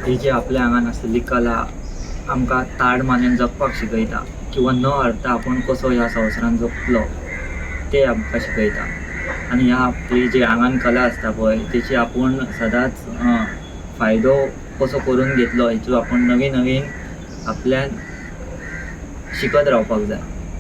ही जी आपल्या आंगान आसलेली कला आमकां ताड मानेन जगपाक शिकयता किंवां न हारता आपूण कसो ह्या संवसारान जगतलो तें आमकां शिकयता. आनी ह्या आपली जी आंगान कला आसता पळय तेची आपूण सदांच फायदो कसो करून घेतलो हेचो आपूण नवीन नवीन आपल्यान शिकत रावपाक जाय.